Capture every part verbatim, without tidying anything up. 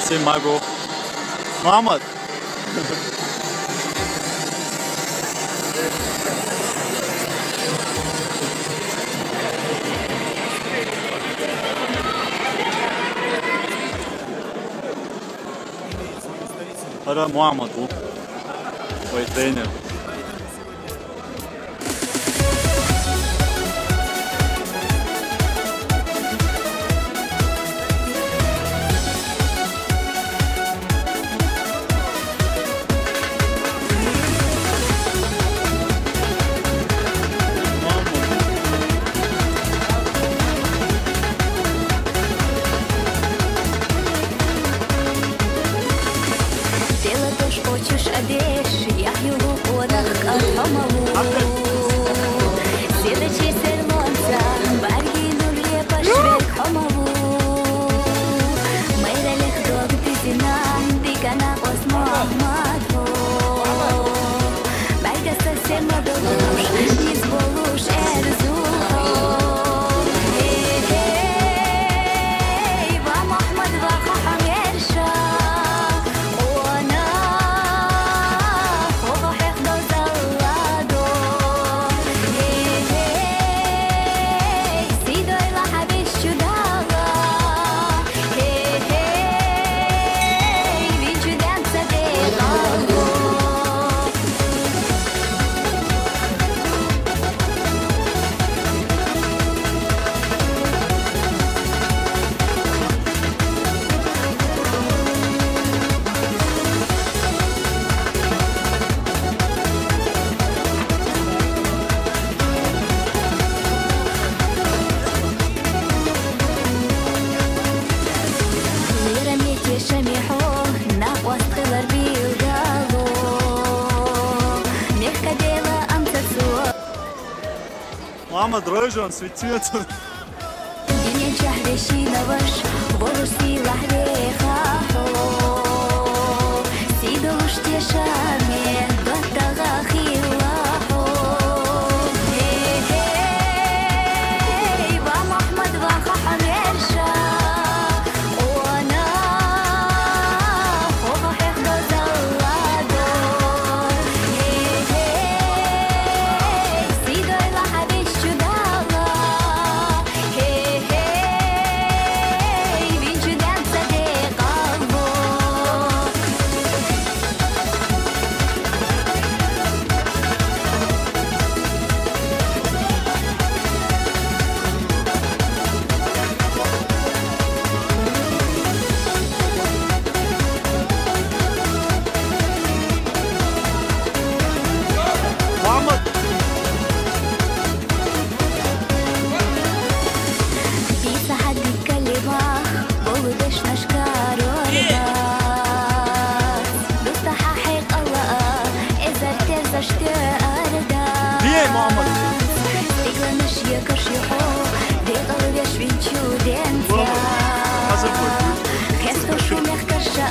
Сен магу. Мугьаммад. Ара Мугьаммад у. Ой, тренер. Дело то, что чушь одежь, я его подах от хамалу. Седачи серлонца, барги нуле пошвек хамалу. Мэйра лех дог дизина, дигана осмамадлу. Байгаса сема долуш, низ болуш эрзу. Эй, ва Мугьаммад, ва Хахамерша. Мугьаммад, ройжан светсинатур. Дине чагьвешинаваш, ворушси лагьве хахо. Сидолуш тешаме, гатагъа хилахо. Эй, ва Мугьаммад, ва Хахамерша. Мугьаммад. Биса гьадиккалима, болудеш нашкарорда. Дуста гьа гьекъала, эзар терзаш тӀуьрда. Бие, Мугьаммад. Стигланаш якаш юхьо, декъал веш винчу денца. Мугьаммад, гьазир буй. Кесто шумех карша,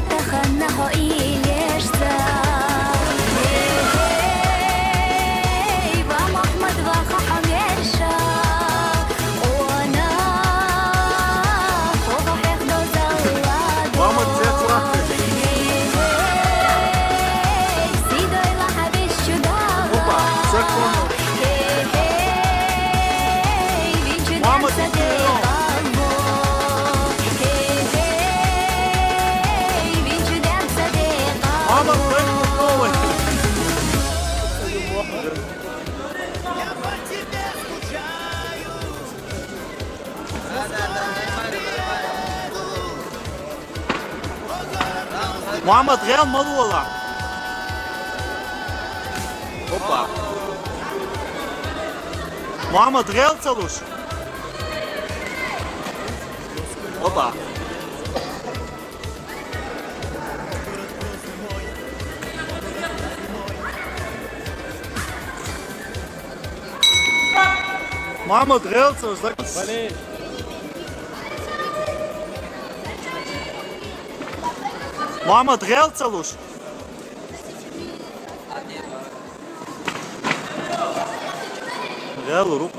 таханна гьо илешца. Эй, ва Мугьаммад, ва Хахамерша. Мугьаммад, сет вахти. Опа, законно. Мугьаммад, Мугьаммад, Мугьаммад. Мугьаммад, гъел малувала. Опа. Мугьаммад, гъел цалуш. Опа. Мугьаммад, гъел цалуш. Мугьаммад, гъел цалуш. Гъел урукъ.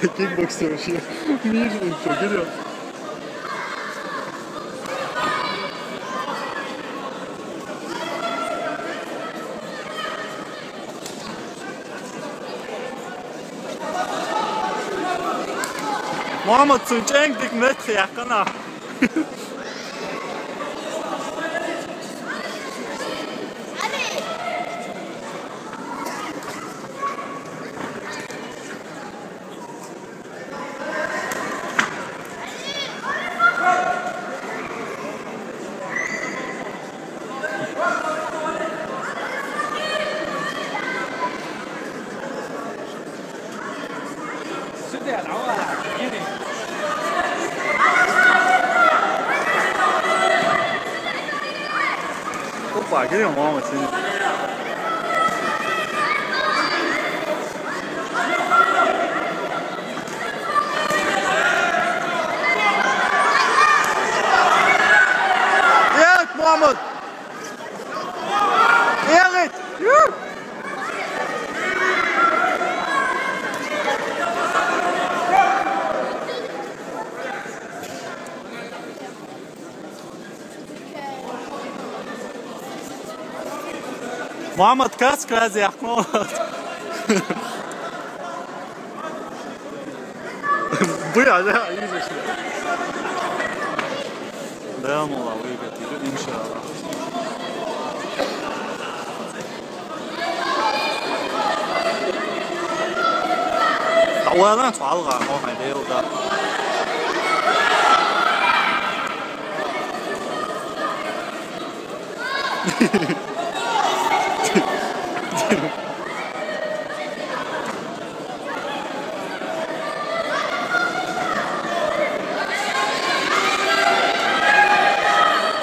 Кикбоксер вообще. Мир, он чё, берёт? Мама, цунченг дик мет хяхана. Опа, гирем, мама, синий. Нет, мама! Эгит! Мама, ткац квази яхмот. Бу я, да, иза. Да, мола, выиграть игру, иншаллах. Давай, давай, давай, давай, давай.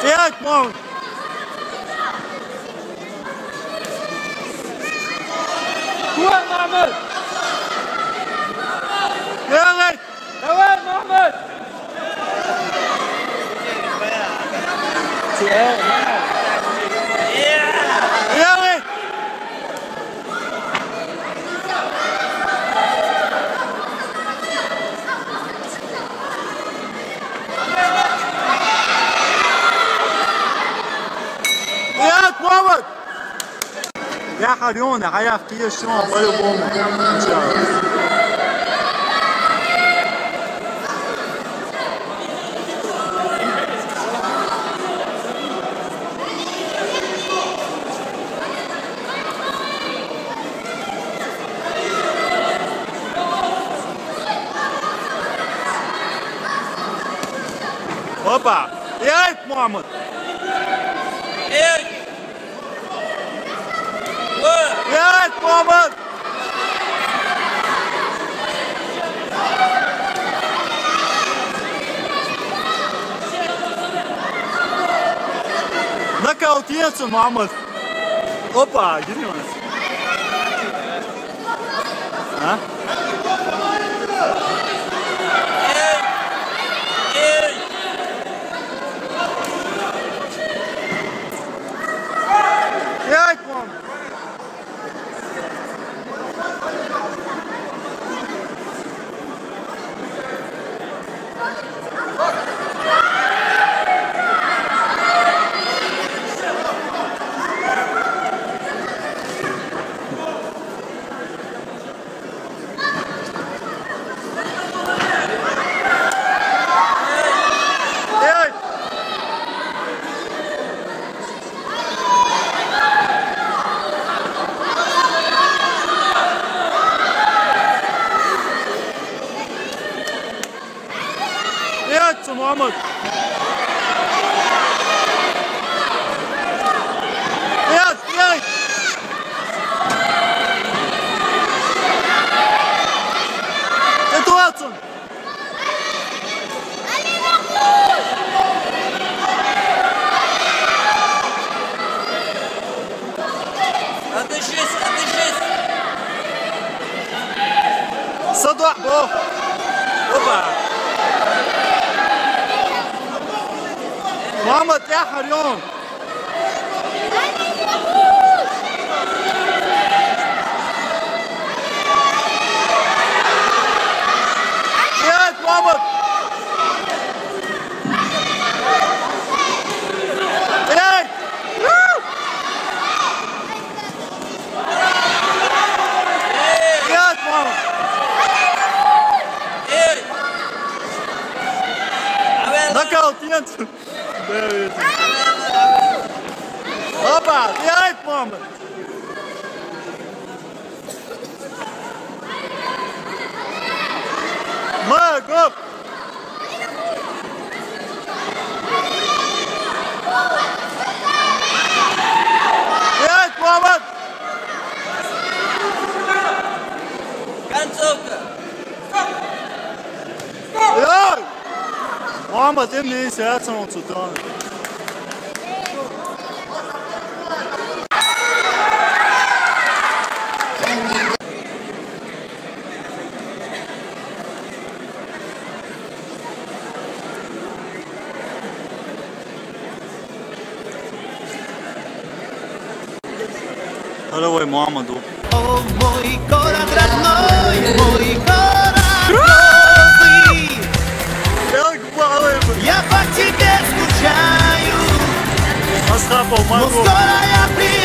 Пять, мам! Давай, Мамед! Давай, Мамед! Пять, Мамед! Я харюн, а я в Киев шён, по-любому. Опа! Эй, Мамед! Эй! Пять, Мамед! Нокаут есть, Мамед? Опа, гири. А? Эй! Эй! Пять, Мамед! Пять, Мамед! Пять, пять! Ситуацию! Отдышись, отдышись! Садо, о! Опа! Мамед, я харюн! Viens. Hoppā, jāiet, mamma! Mā, go! Jāiet, mamma! Концовка! Jāiet! Mamma, tev nīsi jāatsauc uz to. Hello, ej, mamma, tu. O mój kora, drag mój, mój kora, Robi. Evo, hvala lepo. Ja pak ti te skušaju. A šta pa, Mog Marko? Kora, ja pri